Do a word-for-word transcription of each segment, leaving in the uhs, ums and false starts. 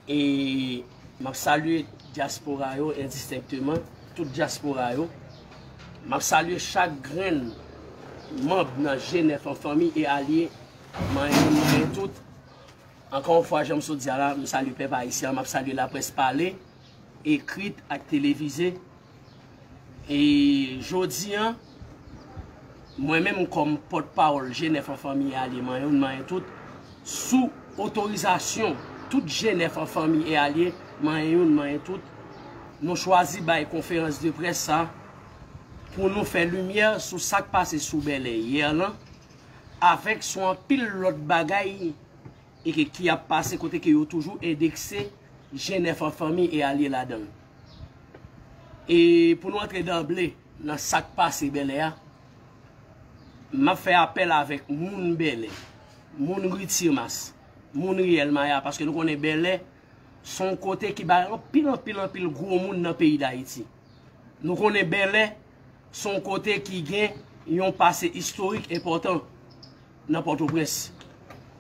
E m ap salye dyaspora yo endistenkteman, tout dyaspora yo. M ap salye chak grenn manm nan G nèf an fanmi e alye, manyen youn, manyen tout. Ankò yon fwa, jan m sot di a la, m salye pèp ayisyen an, m ap salye laprès pale, ekrit ak televize. E jodi a, mwen menm kòm pòtpawòl G nèf an fanmi e alye, manyen youn, manyen tout, sou otorizasyon tout G nèf an fanmi e alye, manyen youn, manyen tout, nou chwazi bay konferans de près sa pou nou fè limyè sou sa k pase sou Bèlè yè lan, avèk sou anpil lòt bagay e ke, ki ap pase kote ke yo toujou endekse G nèf an fanmi e alye ladan l. E pou nou antre danble nan sa k pase Bèlè a, m ap fè apèl avèk moun Bèlè, moun Ri Timas, moun Riyèl Maya, paske nou konnen Bèlè se yon kote ki bay anpil, anpil, anpil gwo moun nan peyi Dayiti. Nou konnen Bèlè se yon kote ki gen yon pase istorik enpòtan nan Pòtoprens.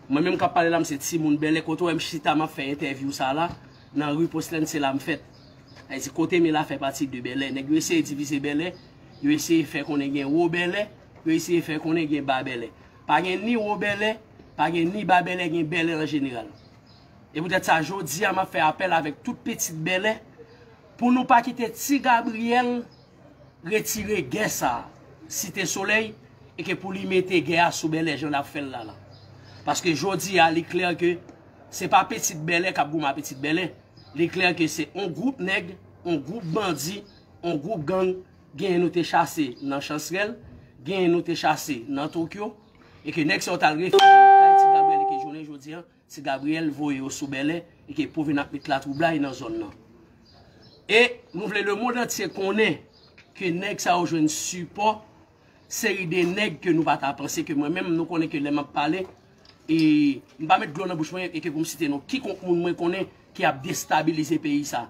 Mwen menm k ap pale la, m se timoun Bèlè. Kote w wè m chita, m ap fè entèvyou sa la, nan ri Poslèn, se la m fèt. Sa vle di, kote m ye la fè pati de Bèlè. Nèg yo eseye divize Bèlè, yo eseye fè konnen gen Wo Bèlè, yo eseye fè konnen gen Ba Bèlè. Pa gen ni Wo Bèlè, pa gen ni Ba Bèlè, gen Bèlè an jeneral. E poutèt sa, jodi a, m ap fè apèl avèk tout pitit Bèlè pou nou pa kite Ti Gabriyèl retire gè sa a, Site Solèy, e ke pou li mete gè a sou Bèlè jan l ap fè l la la. Paske jodi a, li klè ke se pa pitit Bèlè k ap goumen ak pitit Bèlè. Li klè ke se on gwoup nèg, on gwoup bandi, on gwoup gang, genyen nou te chase nan Chansrèl, genyen nou te chase nan Tokyo, e ke nèg sa yo t al refijye yo kay Ti Gabriyèl, e ke jounen jodi a, Ti Gabriyèl voye yo sou Bèlè, e ke pou vin ap met latwoublay nan zòn nan. E nou vle lemonn antye konnen ke nèg sa yo jwenn sipò seri de nèg ke nou pa ta panse, ke mwen menm, nou konnen ke lè m ap pale, e m pa met dlo nan bouch mwen, e ke pou m site non kikonk moun mwen konnen ki ap destabilize peyi sa,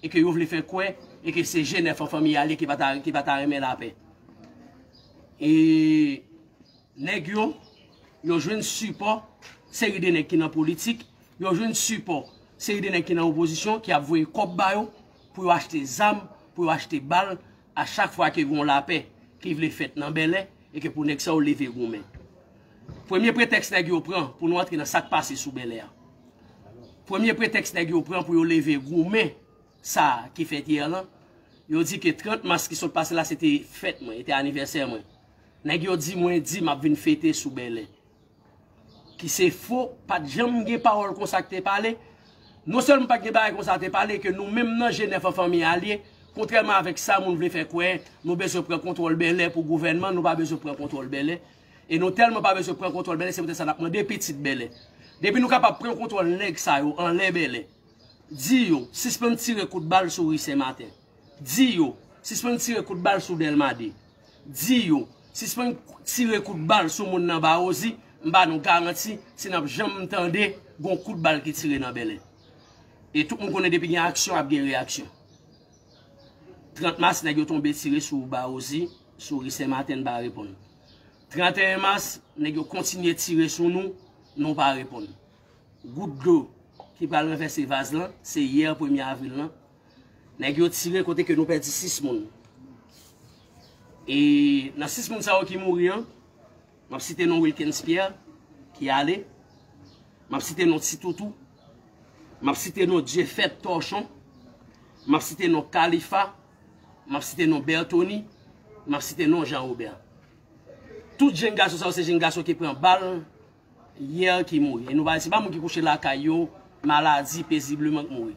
e ke yo vle fè kwè, e ke se G nèf an fanmi a li ki pa ta, ki pa ta renmen lapè. E nèg yo, yo jwenn sipò seri de nèg ki nan politik, yo jwenn sipò seri de nèg ki nan opozisyon, ki ap voye kòb ba yo pou yo achte zam, pou yo achte bal, a chak fwa ke gen yon lapè ki vle fèt nan Bèlè, e ke pou nèg sa yo leve goumen. Premye pretèks nèg yo pran pou nou antre nan sa k pase sou Bèlè a. Premye pretèks nèg yo pran pou yo leve goumen sa ki fèt yè lan, yo di ke trant mas ki sot pase la, se te fèt mwen, se te anivèsè mwen. Nèg yo di mwen di m ap vin fete sou Bèlè. Ki se fo, pa t janm gen pawòl konsa k te pale. Non sèlman pa t gen bagay konsa te pale, ke nou menm nan G nèf an fanmi alye, kontrèman avèk sa moun vle fè kwè, nou bezwen pran kontwòl Bèlè pou gouvènman, nou pa bezwen pran kontwòl Bèlè. E nou tèlman pa bezwen pran kontwòl Bèlè, se poutèt sa n ap mande pitit Bèlè. Depi nou kapab pran kontwòl nèg sa yo anlè Bèlè, di yo sispann tire kout bal sou ri Sen Maten. Di yo sispann tire kout bal sou Dèlma de. Di yo sispann tire kout bal sou moun nan Bawozi. M ba nou garanti, si n ap janm tande gon kout bal ki tire nan Bèlè. E tout moun konnen depi gen aksyon, ap gen reyaksyon. Trant mas, nèg yo tonbe tire sou Bawozi, sou ri Sen Maten, n pa reponn. Tranteyen mas, nèg yo kontinye tire sou nou, nou pa reponn. Gout dlo ki pral ranvèse vaz lan, se yè premye avril lan. Nèg yo tire kote ke nou pèdi sis moun. E nan sis moun sa yo ki mouri an, m ap site non Wilkens Pierre, ki ale. M ap site non Ti Toutou. M ap site non Dyefèt Tòchon. M ap site non Kalifa. M ap site non Bertony. M ap site non Jean Robert. Tout jenn gason sa yo se jenn gason ki pran bal yè ki mouri. E nou pa, se pa moun ki kouche lakay yo, maladi, pezibleman k mouri.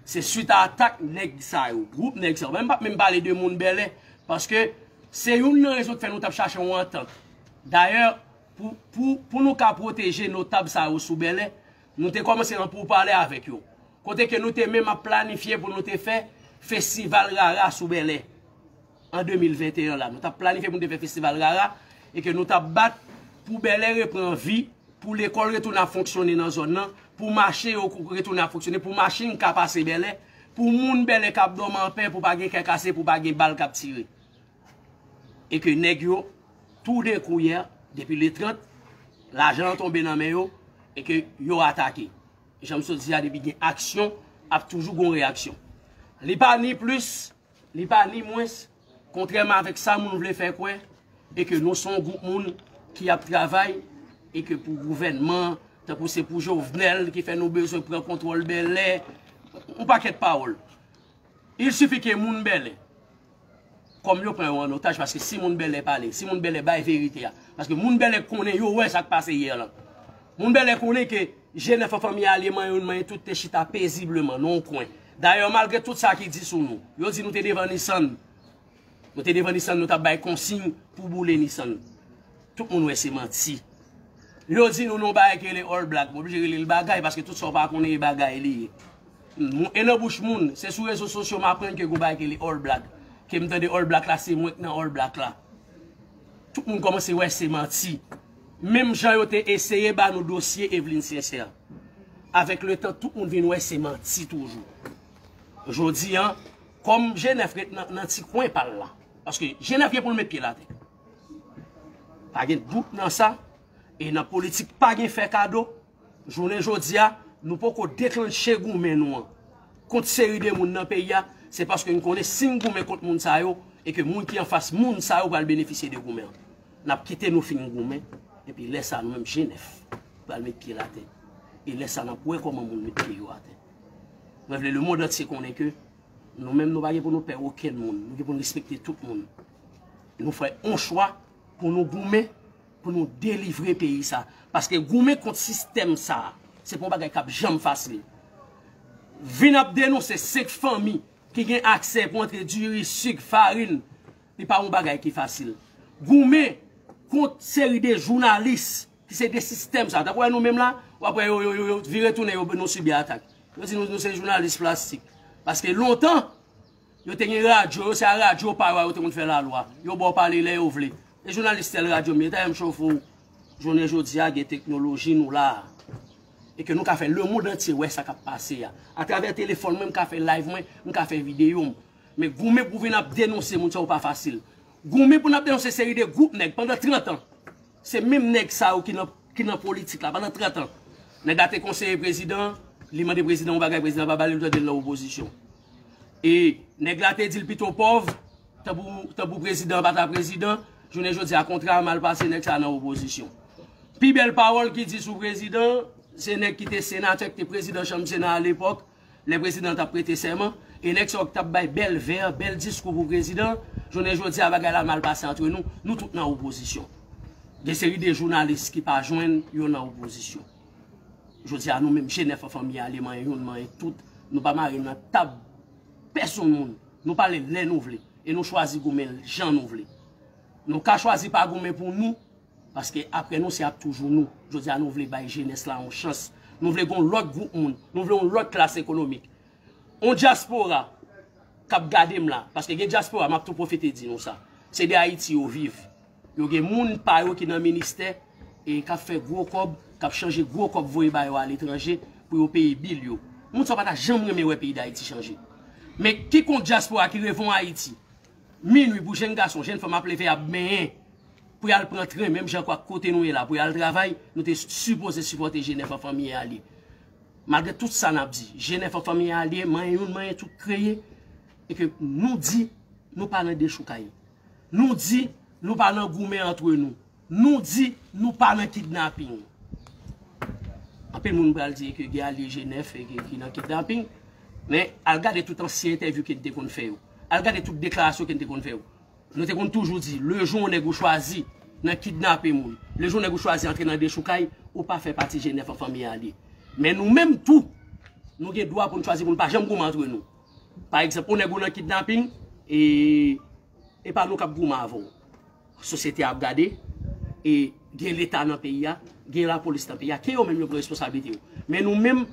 Se swit a atak nèg sa yo, gwoup nèg sa yo. Men m p ap menm pale de moun Bèlè, paske se youn nan rezon k fè nou t ap chache yon antant. Dayè, pou, pou, pou nou ka pwoteje notab sa yo sou Bèlè, nou te kòmanse nan poupale avèk yo. Kote ke nou te menm ap planifye pou nou te fè festival rara sou Bèlè an de mil venteyen la. Nou t ap planifye pou nou te fè festival rara e ke nou t ap bat pou Bèlè reprann vi, pou lekòl retounen ap fonksyone nan zòn nan, pou mache yo retounen ap fonksyone, pou machin ka pase Bèlè, pou moun Bèlè k ap dòmi anpè, pou pa gen kè kase, pou pa gen bal k ap tire. E ke nèg yo, toudenkou yè, depi le trant, lajan an tonbe nan men yo, e ke yo atake. Jan m sot di a, depi gen aksyon, ap toujou gon reyaksyon. Li pa ni plis, li pa ni mwens, kontrèman avèk sa moun vle fè kwè, e ke nou se yon gwoup moun ki ap travay, e ke pou gouvènman, tankou se pou Jovenel ki fè nou bezwen pran kontwòl Bèlè, yon pakèt pawòl. Il sifi ke moun Bèlè, kòm yo pran yo an otaj, paske si moun Bèlè pale, si moun Bèlè bay verite a, paske moun Bèlè konnen, yo wè sa k pase yè lan. Moun Bèlè konnen ke G nèf an Fanmi Alye manyen youn manyen tout te chita pezibleman nan yon kwen. Dayè, malgre tout sa ki di sou nou, yo di nou te devan Nissan. Nou te devan Nissan, nou t ap bay konsiy pou boule Nissan. Tout moun wè se manti. Yo di nou nan yon bagay ki rele All Black. M oblije rele l bagay, paske tout sa w pa konnen e bagay li ye. Moun, e nan bouch moun, se sou rezo sosyo m aprann ke gon bagay ki rele All Black. Ke m tande All Black la, se mwen k nan All Black la. Tout moun kòmanse wè se manti. Menm jan yo te eseye ba nou dosye Eveline Sincère. Avèk letan, tout moun vin wè se manti toujou. Jodi a, kòm G nèf ret nan, nan ti kwen pa l la, paske G nèf gen pou l met pye l atè. Pa gen dout nan sa. E nan politik, pa gen fè kado. Jounen jodi a, nou poko deklanche goumen nou an kont seri de moun nan peyi a. Se paske n konnen si n goumen kont moun sa yo, e ke moun ki anfas moun sa yo pral benefisye de goumen an. N ap kite nou fin goumen, epi lè sa a, nou menm G nèf pral met pye l atè. E lè sa a, n ap wè kòman moun met pye yo atè. Mwen vle lemonn antye konnen ke nou menm, nou pa gen pou nou pè okenn moun. Nou gen pou nou respekte tout moun. Nou fè yon chwa pou nou goumen, pou nou delivre peyi sa. Paske goumen kont sistèm sa, se pa yon bagay k ap janm fasil. Vin ap denonse senk fanmi ki gen aksè pou antre diri, sik, farin, li pa yon bagay ki fasil. Goumen kont seri de jounalis ki se de sistèm sa. Tankou wè nou menm la, w ap wè yo, yo, yo, yo vire tounen, yo, nou sibi atak. Yo di nou, nou se jounalis plastik. Paske lontan, yo te gen radyo, yo se a radyo pa yo a yo te konn fè lalwa. Yo ba w pale lè yo vle. E jounalis tèl radyo m ye, ta m chofe w. Jounen jodi a, gen teknoloji, nou la a. E ke nou ka fè lemonn antye wè sa k ap pase a. Atravè telefòn mwen, m ka fè live mwen, m ka fè videyo m. Men goumen pou vin ap denonse moun sa yo pa fasil. Goumen pou n ap denonse seri de gwoup nèg pandan trant an. Se menm nèg sa yo ki nan, ki nan politik la pandan trant an. Nèg la te konseye prezidan, li mande prezidan yon bagay, prezidan pa ba li, ou tande l nan opozisyon. E nèg la te di l pito pòv, tanpou, tanpou prezidan pa ta prezidan, jounen jodi a kontra a mal pase, nèg sa nan opozisyon. Pi bèl pawòl ki di sou prezidan, se nèg ki te senatè, ki te prezidan chanm sena alepòk, lè prezidan t ap prete sèman, e nèg sa yo ki t ap bay bèl vè, bèl diskou pou prezidan, jounen jodi a bagay la mal pase antre nou, nou tout nan opozisyon. Gen seri de jounalis ki pa jwenn yo nan opozisyon. Jodi a nou menm G nèf an Fanmi Alye manyen youn manyen tout, nou pa mare nan tab pèsonn moun, nou pale lè nou vle, e nou chwazi goumen jan nou vle. Nou ka chwazi pa goumen pou nou, paske apre nou se ap toujou nou. Jodi a nou vle bay jenès la yon chans. Nou vle gon lòt gwoup moun. Nou vle yon lòt klas ekonomik. Yon dyaspora k ap gade m la, paske gen dyaspora, m ap tou pwofite di nou sa. Se de Ayiti yo viv. Yo gen moun pa yo ki nan ministè e k ap fè gwo kòb, k ap chanje gwo kòb voye ba yo aletranje pou yo peye bil yo. Moun sa yo pa ta janm renmen wè peyi Dayiti chanje. Men kikon dyaspora ki reve yon Ayiti, minwi pou jenn gason, jenn fanm ap leve ap benyen, pou y al pran tren, menm jan kwa kote nou ye la, pou y al travay, nou te sipoze sipòte G nèf an Fanmi Alye. Malgre tout sa n ap di, G nèf an Fanmi Alye, manyen youn, manyen tout kreye, e ke nou di, nou pa nan dechoukay. Nou di, nou pa nan goumen antre nou. Nou di, nou pa nan kidnaping. Anpil moun pral di ke gen alye G nèf e ke ki nan kidnaping, men al gade tout ansyen entèvyou ke n te konn fè yo. Al gade tout deklarasyon ke n te konn fè yo. Nou te konn toujou di, lejou yon nèg ou chwazi nan kidnape moun, lejou yon nèg ou chwazi antre nan dechoukay, ou pa fè pati G nèf an Fanmi Alye. Men nou menm tou, nou gen dwa pou n chwazi pou n pa janm goumen antre nou. Pa egzanp, yon nèg ou nan kidnaping, e, e pa nou k ap goumen avè w. Sosyete a ap gade, e gen Leta nan peyi a, gen lapolis nan peyi a, ke yo menm yo pran responsablite yo. Men nou menm,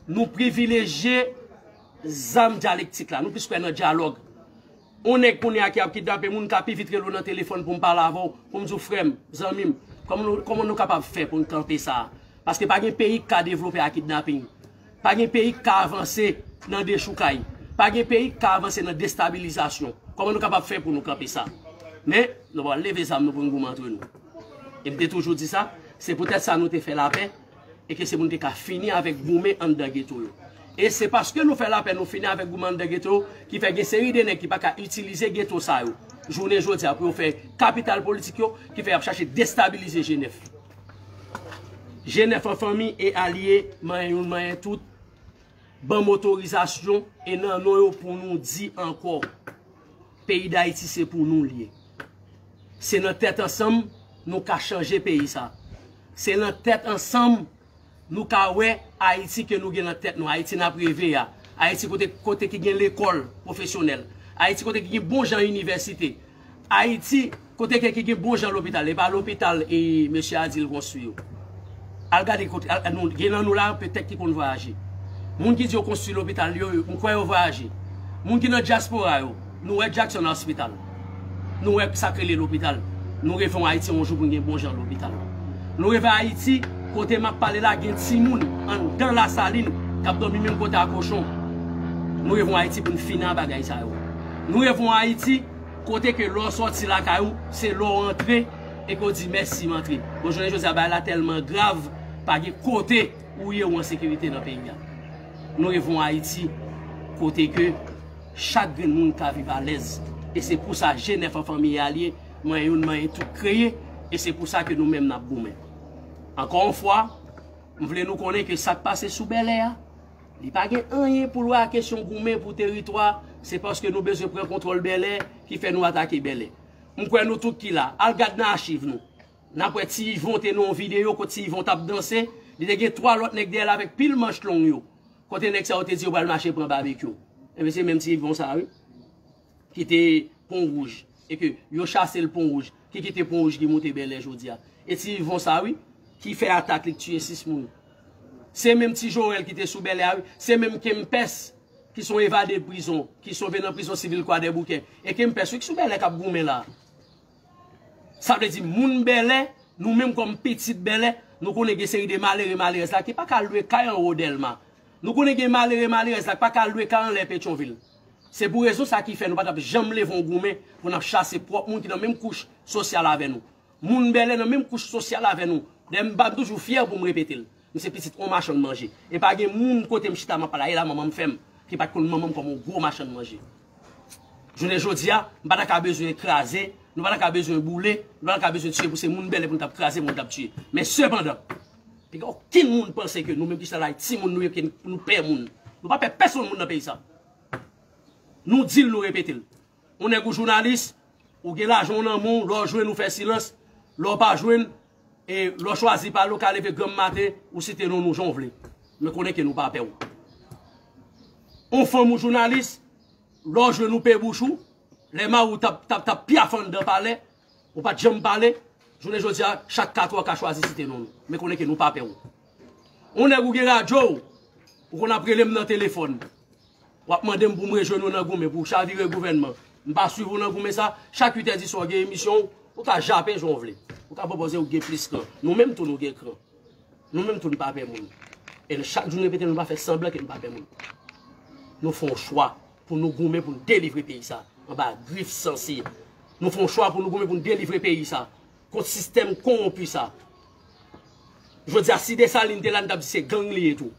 nou privilejye zam dyalektik la, nou plis kwè nan dyalòg. Yon nèg kounye a ki ap kidnape moun ka pi vit rele w nan telefòn pou m pale avè w, pou m di w frè m, zanmi m, kòman nou, kòman nou kapab fè pou n kanpe sa a? Paske pa gen peyi k ka devlope a kidnaping. Pa gen peyi k ka avanse nan dechoukay. Pa gen peyi k ka avanse nan destabilizasyon. Kòman nou kapab fè pou nou kanpe sa? Men, nou pral leve zam nou pou n goumen antre nou. E m te toujou di sa, se poutèt sa nou te fè lapè. e ke se moun ki ka fini avèk goumen anndan geto yo. E se paske nou fè lapè, nou fini avèk goumen anndan geto yo, ki fè gen seri de nèg ki pa ka itilize geto sa yo jounen jodi a pou yo fè kapital politik yo, ki fè y ap chache destabilize G nèf. G nèf an fanmi e alye, manyen youn, manyen tout, ban m otorizasyon e nan non yo pou nou di ankò, peyi Dayiti se pou nou l ye. Se nan tèt ansanm nou ka chanje peyi sa. Se nan tèt ansanm nou ka wè Ayiti ke nou gen nan tèt nou, Ayiti n ap reve a, Ayiti kote, kote ki gen lekòl pwofesyonèl, Ayiti kote ki gen bon jan inivèsite, Ayiti kote ke ki gen bon jan lopital, e pa lopital e mesye a di l konstwi yo. Al gade kote, al, nou, gen nan nou la, petèt ki konn vwayaje. Moun ki di yo konstwi lopital yo, m kwè yo vwayaje. Moun ki nan dyaspora yo, nou wè Jackson Hospital. Nou wè sa k rele lopital. Nou reve yon Ayiti yon jou pou n gen bon jan lopital. Nou reve Ayiti, kote m ap pale la, gen timoun anndan Lasalin k ap dòmi menm kote a kochon. Nou reve yon Ayiti pou n fini ak bagay sa yo. Nou reve yon Ayiti kote ke lè w sòti lakay ou, se lè w antre e ke w di mèsi m antre. Bon, jounen jodi a, bagay la tèlman grav, pa gen kote ou ye ou an sekirite nan peyi a. Nou reve yon Ayiti kote ke chak grenn moun ka viv alèz. E se pou sa G nèf an fanmi e alye, manyen youn, manyen tout kreye, e se pou sa ke nou menm n ap goumen. Ankò yon fwa, m vle nou konnen ke sa k pase sou Bèlè a, li pa gen anyen pou l wè ak kesyon goumen pou teritwa, se paske nou bezwen pran kontwòl Bèlè ki fè nou atake Bèlè. M kwè nou tout ki la, al gad nan achiv nou. N ap wè Ti Yvon te nan yon videyo kote Ti Yvon t ap danse, li te gen twa lòt nèg dèyè l avèk pil manch long yo. Kote nèg sa yo te di yo pral mache pran Babekyou? Ebyen, se menm Ti Yvon sa, wi, ki te Pon Wouj, e ke yo chase l Pon Wouj, ki kite Pon Wouj ki moute Bèlè jodi a. E Ti Yvon sa, wi, ki fè atak li, ki tiye sis moun. Se menm Ti Joel ki te sou Bèlè a, wi, se menm Kempès ki se yon evade prizon, ki sove nan prizon sivil Kwadèboukè. E Kempès, wi, ki sou Bèlè k ap goumen la. Sa vle di, moun Bèlè, nou menm kòm pitit Bèlè, nou konnen gen seri de malere, malerèz la ki pa ka lwe kay anwo Dèlma. Nou konnen gen malere, malerèz la ki pa ka lwe kay anlè Petyonvil. Se pou rezon sa ki fè nou pa t ap janm leve yon goumen pou n ap chase pwòp moun ki nan menm kouch sosyal avè nou. Moun Bèlè nan menm kouch sosyal avè nou. Dayè, m pa, m toujou fyè pou m repete l. M se pitit yon machann manje. E pa gen moun kote m chita m ap pale a, e la manman m fè m, ki pa t konn manman m kòm yon gwo machann manje. Jounen jodi a, m pa ta ka bezwen kraze, nou pa ta ka bezwen boule, nou pa ta ka bezwen tiye pou se moun Bèlè pou n t ap kraze, pou n t ap tiye. Men sepandan, pa gen okenn moun panse ke nou menm ki chita la, timoun nou ye, ke nou pè moun. Nou pa pè pèsonn moun nan peyi sa. Nou di l, nou repete l. Ou nèg ou jounalis, ou gen lajan w nan men w, lè w jwenn ou fè silans, lè w pa jwenn, e lè w chwazi pale, ou ka leve granm maten, ou site non nou jan w vle. Men konnen ke nou pa pè w. On fanm ou jounalis, lè w jwenn ou pe bouch ou, lè mari w t ap, t ap, t ap pyaf anndan palè, ou pa t janm pale, jounen jodi a, chak kat ou ka chwazi site non nou. Men konnen ke nou pa pè w. On nèg ou gen radyo w, ou konn ap rele m nan telefòn. W ap mande m pou m rejwenn ou nan goumen, pou chavire gouvènman. M pa swiv ou nan goumen sa, chak uit è di swa w gen emisyon w, ou ka jape jan w vle. Ou ka pwopoze ou gen plis kran. Nou menm tou nou gen kran. Nou menm tou nou pa pè moun. E nou chak jou nou repete, nou pa fè sanblan ke nou pa pè moun. Nou fè yon chwa pou nou goumen pou nou delivre peyi sa anba grif sansi. Nou fè yon chwa pou nou goumen pou nou delivre peyi sa kont sistèm kowonpi sa. Jodi a, si Desalin te la, n t ap di se gang li ye tou.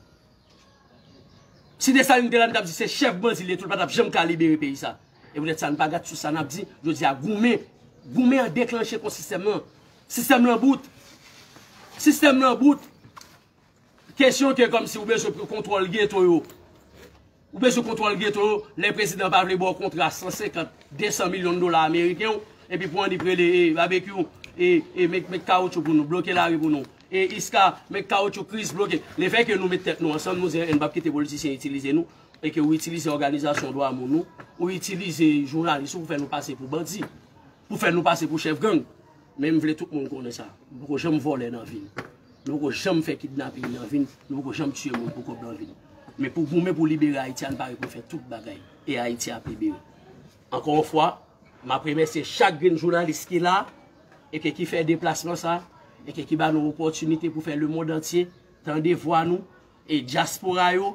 Si Desalin te la, n t ap di se chèf bandi li ye tou, l pa t ap janm ka libere peyi sa. E poutèt sa, n pa gad sou sa n ap di, jodi a goumen, goumen an deklanche kont sistèm nan. Sistèm nan bout. Sistèm nan bout. Kesyon ke kòmsi ou bezwen pran kontwòl geto yo. Ou bezwen kontwòl geto yo, lè prezidan pa vle ba w kontra san senkant, de san milyon dola ameriken w, epi pou annik rele, e, Babekyou, e, e, met, met kawotchou pou nou, bloke lari pou nou. E Iska, met kawotchou, Kris, bloke. Lefètke nou met tèt nou ansanm, nou di, "N p ap kite politisyen itilize nou," e ke ou itilize òganizasyon dwa moun ou, ou itilize jounalis ou pou fè nou pase pou bandi, pou fè nou pase pou chèf gang. Men m vle tout moun konnen sa. Nou poko janm vòlè nan vi n. Nou poko janm fè kidnaping nan vi n. Nou poko janm tiye moun pou kòb nan vi n. Men pou goumen pou libere Ayiti a, n pare pou n fè tout bagay. E Ayiti ap libere. Ankò yon fwa, m ap remèsye chak grenn jounalis ki la, e ke ki fè deplasman sa, e ke ki ba nou opòtinite pou fè lemonn antye tande vwa nou, e dyaspora yo,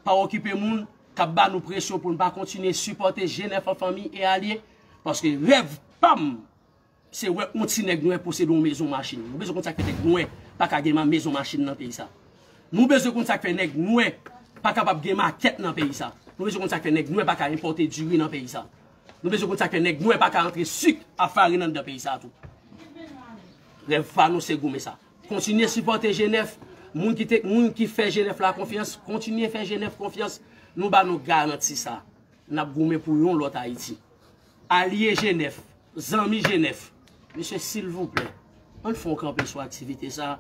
pa okipe moun k ap ba nou presyon pou n pa kontinye sipòte G nèf an fanmi e alye, paske rèv pa m, se wè yon ti nèg nwè posede yon mezon machin. Nou bezwen konn sa k fè nèg nwè pa ka gen ma-, mezon machin nan peyi sa. Nou bezwen konn sa k fè nèg nwè pa kapab gen makèt nan peyi sa. Nou bezwen konn sa k fè nèg nwè pa ka enpòte diri nan peyi sa. Nou bezwen konn sa k fè nèg nwè pa ka antre sik a farin anndan peyi sa tou. Rèv pa nou se goumen sa. Kontinye sipòte G nèf. Moun ki te, moun ki fè G nèf la konfyans, kontinye fè G nèf konfyans. Nou ba nou garanti sa. N ap goumen pou yon lòt Ayiti. Alye G nèf, zanmi G nèf, mesye, silvouplè, ann fè yon kanpe sou aktivite sa.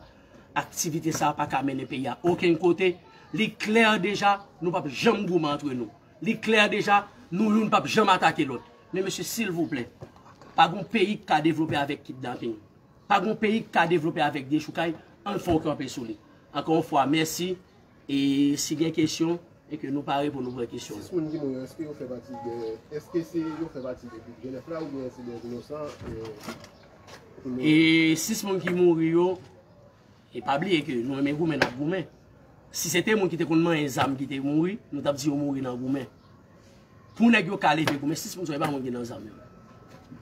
Aktivite sa pa ka mennen peyi a okenn kote. Li klè deja, nou p ap janm goumen antre nou. Li klè deja, nou youn p ap janm atake lòt. Men mesye, silvouplè, pa gon peyi k ka devlope avèk kidnaping. Pa gon peyi k ka devlope avèk dechoukay. Ann fè yon kanpe sou li. Ankò yon fwa, mèsi. E si gen kesyon, e ke nou pare pou nou pran kesyon. Sis moun ki mouri yo, èske yo fè pati de, èske se yo fè pati de gwoup G nèf la oubyen se de inosan, e, pou nou... E sis moun ki mouri yo, e pa bliye ke nou renmen goumen, n ap goumen. Si se te moun ki te konn manyen zam ki te mouri, nou t ap di yo mouri nan goumen. Pou nèg yo ka leve goumen, sis moun sa yo, e pa moun ki nan zam yo.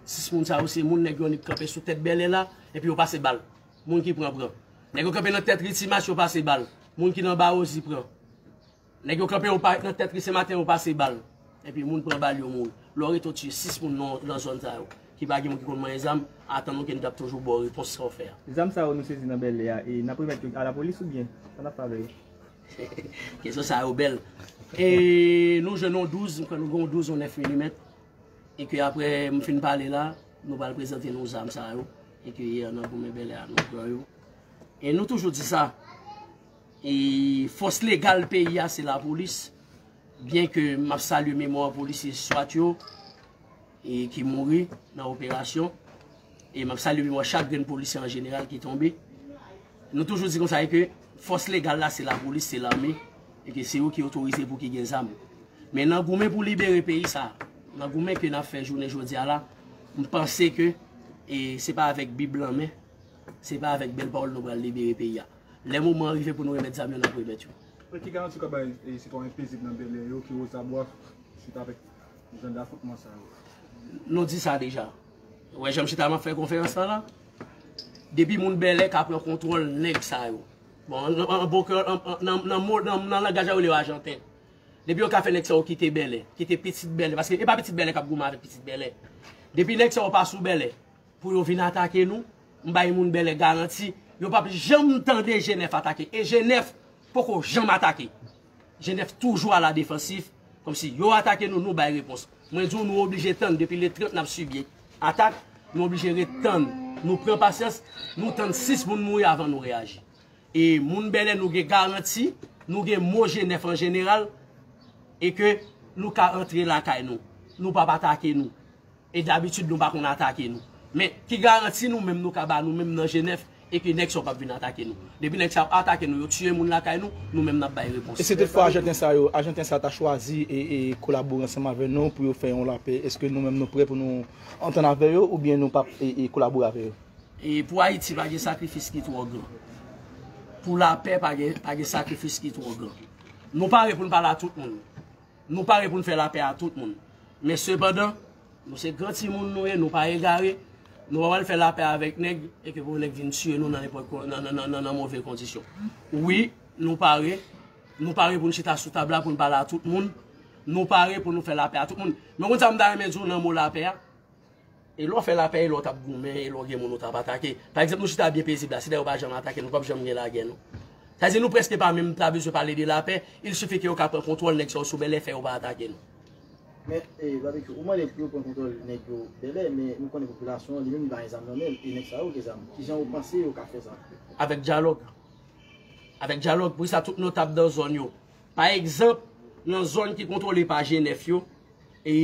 Sis moun sa yo, se moun nèg yo annik kanpe sou tèt bèlè la, epi yo pase bal. Moun ki pran, pran. Nèg yo kanpe nan tèt ri Timas, yo pase bal. Moun ki nan Bawozi pran. Nèg yo kanpe yo pa, nan tèt ri Senmaten, yo pase bal. Epi moun pran bal, yo mouri. Lè w rete w tiye sis moun nan, nan zòn sa yo, ki pa gen moun ki konn manyen zam, atann nou ke nou t ap toujou ba w repons sa w fè a. Zam sa yo nou sezi nan bèlè a, e n ap remèt yo alapolis oubyen sa n ap fè avè yo? Kesyon sa yo bèl. E nou jwenn yon douz, m kwè nou gen yon douz, yon nèf milimèt. E ke apre m fin pale la, nou pral prezante nou zam sa yo. E ke yè nan goumen bèlè a, nou pran yo. E nou toujou di sa. E fòs legal peyi a, se lapolis. Byen ke m ap salye memwa polisye swat yo, e ki mouri nan operasyon. E m ap salye memwa chak grenn polisye an jeneral ki tonbe. Nou toujou di konsa ke fòs legal la, se lapolis, se lame, e ke se yo ki otorize pou ki gen zam. Men nan goumen pou libere peyi sa, nan goumen ke n ap fè jounen jodi a la, m panse ke, e se pa avèk Bib lan men, se pa avèk bèl pawòl nou pral libere peyi a. Lè moman an rive pou nou remèt zam yo, n ap remèt yo. Men ki garanti w ka bay, e, sitwayen pezib nan Bèlè yo ki wozabwa swit avèk jan dafwontman sa yo? Nou di sa deja. Ou wè jan m chita m ap fè konferans lan la? Depi moun Bèlè ka pran kontwòl nèg sa yo. Bon, an, an, an bon kè, an, an, nan, nan mo, nan, nan langaj la yo rele yo ajanten. Depi yo ka fè nèg sa yo kite Bèlè, kite pitit Bèlè, paske e pa pitit Bèlè k ap goumen avèk pitit Bèlè. Depi nèg sa yo pa sou Bèlè, pou yo vin atake nou, m bay moun Bèlè garanti, yo p ap janm tande G nèf atake. E G nèf poko janm atake. G nèf toujou aladefansif, kòmsi yo atake nou, nou bay repons. Mwen di w, nou oblije tann, depi le trant n ap sibi atak, nou oblije ret tann. Nou pran pasyans, nou tann sis moun mouri avan nou reyaji. E moun Bèlè, nou gen garanti, nou gen mo G nèf an jeneral, e ke nou ka antre lakay nou. Nou p ap atake nou. E dabitid, nou pa konn atake nou. Men, ki garanti nou menm nou ka ba nou menm nan G nèf, e ke nèg sa yo p ap vin atake nou? Depi nèg sa yo atake nou, yo tiye moun lakay nou, nou menm n ap bay repons. E si toutfwa ajanten sa yo, ajanten sa ta chwazi e, e kolabore ansanm avè nou pou yo fè yon lapè, èske nou menm nou prè pou nou antann avè yo oubyen nou p ap, e, e kolabore avè yo? E pou Ayiti, pa gen sakrifis ki twò gran. Pou lapè, pa gen, pa gen sakrifis ki twò gran. Nou pare pou n pale a tout moun. Nou pare pou n fè lapè a tout moun. Men sepandan, nou se gran timoun nou ye, nou pa egare. Nou pa pral fè lapè avèk nèg e ke pou nèg vin tiye nou nan nenpòt kon-, nan, nan, nan, nan, nan move kondisyon. Wi, nou pare. Nou pare pou n chita sou tab la pou n pale a tout moun. Nou pare pou nou fè lapè a tout moun. Men w konn sa m ta renmen di w nan mo lapè a? E lè w fè lapè, e lè w t ap goumen, e lè w gen moun ou t ap atake. Pa egzanp, nou chita byen pezib la, si dayè yo pa janm atake nou, p ap janm gen lagè, non. Sa vle di nou prèske pa menm ta bezwen pale de lapè, il sifi ke yo ka pran kontwòl nèg sa yo sou Bèlè, fè yo pa atake nou. Men, e, Babekyou, ou mande pou yo pran kontwòl nèg yo Bèlè, men nou konnen popilasyon an li menm li pa gen zam nan men l, e nèg sa yo gen zam. Kijan ou panse yo ka fè sa? Avèk dyalòg. Avèk dyalòg, poukisa tout notab nan zòn yo? Pa egzanp, nan zòn ki kontwole pa G nèf yo, e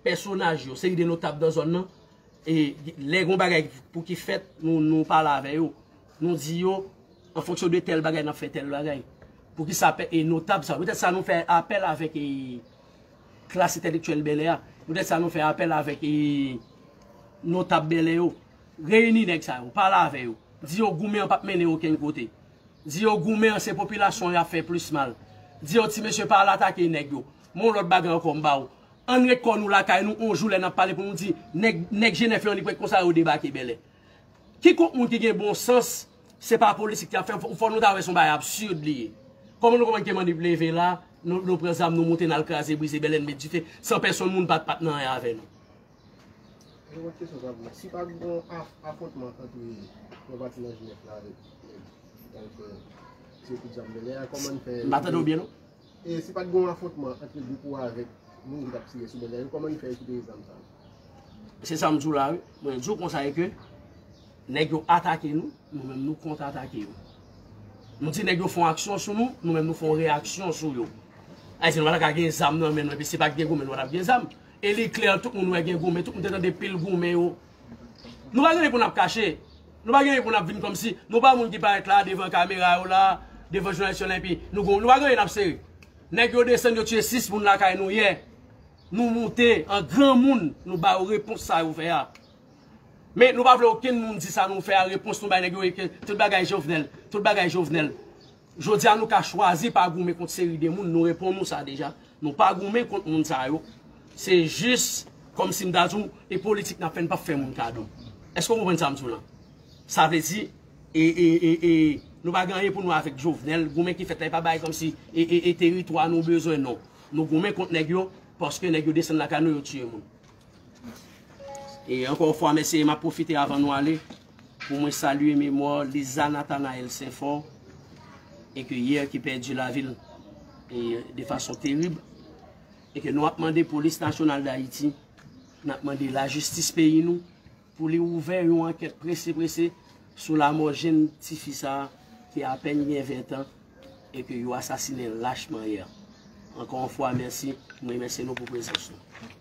pèsonaj yo, seri de notab nan zòn nan, e lè gon bagay pou ki fèt, nou, nou pale avè yo. Nou di yo, an fonksyon de tèl bagay, n ap fè tèl bagay. Poukisa pè-, e notab sa? Poutèt sa nou fè apèl avèk, e, klas entèlektyèl Bèlè a. Poutèt sa nou fè apèl avèk, e, notab Bèlè yo. Reyini nèg sa yo, pale avè yo. Di yo goumen an p ap mennen okenn kote. Di yo goumen an se popilasyon an y ap fè plis mal. Di yo ti mesye pa al atake nèg yo. Men yon lòt bagay ankò m ba ou. Ann ret kò nou lakay nou, yon jou lè n ap pale pou nou di nèg, nèg G nèf yo annik ret konsa yo debake Bèlè. Kikònk moun ki gen bon sans, Se pa politik ki ap fè, fò nou ta wè se yon bagay absid li ye. Kòman nou konprann ke Manip leve la, nou, nou pran zam, nou moute, n al kraze, brize, Bèlè, n met dife, san pèsonn moun pa t, pa t nan anyen avè nou. Yon lòt kesyon, Gabou. Si pa t gen yon af-, afwontman ant yon pati nan G N F la avèk nèg ki t al fè, tire kout zam Bèlè a, kòman n fè? M pa tande w byen, non. E si pa t gen yon afwontman ant gwoup ou avèk moun ki t ap tire sou Bèlè yo, kòman n fè rekipere zam sa yo? Se sa m di w la, wi. Mwen di w konsa e ke nèg yo atake nou, nou menm nou kont-atake yo. Nou di nèg yo fè yon aksyon sou nou, nou menm nou fè yon reyaksyon sou yo. Ayisyen, nou pa ta ka gen zam nan men nou, epi si pa t gen goumen, nou pa t ap gen zam. E li klè, tout moun wè gen goumen, tout moun te tande pil goumen yo. Nou pa gen anyen pou n ap kache. Nou pa gen anyen pou n ap vin kòmsi. Nou pa moun ki parèt la devan kamera yo la, devan jounalis yo la, epi nou gon-, nou pa gen anyen n ap sere. Nèg yo desann, yo tiye sis moun lakay nou yè. Nou moute an granmoun, nou ba yo repons sa yo fè a. Men nou pa vle okenn moun di sa nou fè a, repons nou bay nèg yo e ke tout bagay Jovenel, tout bagay Jovenel. Jodi a nou ka chwazi pa goumen kont seri de moun, nou reponn ou sa deja. Nou pa goumen kont moun sa yo. Se jis kòmsi m ta di w, e politik n ap fè, n p ap fè moun kado. Èske w konprann sa m di w lan? Sa vle di, e, e, e, e, nou pa gen anyen pou nou avèk Jovenel. Goumen ki fèt la, e pa bagay kòmsi e, e, e teritwa nou bezwen, non. Nou goumen kont nèg yo, paske nèg yo desann lakay nou, yo tiye moun. E ankò yon fwa, mèsi, e m ap pwofite avan nou ale, pou mwen salye memwa Liza Nathanaël Saint-Fort, e ke yè ki pèdi lavi l, e de fason terib, e ke nou ap mande Polis Nasyonal d Ayiti, n ap mande lajistis peyi nou, pou li ouvè yon ankèt prese prese sou lamò jenn tifi sa a ki apèn gen ven tan e ke yo asasinen l lachman yè. Ankò yon fwa, mèsi. M remèsye nou pou prezans nou.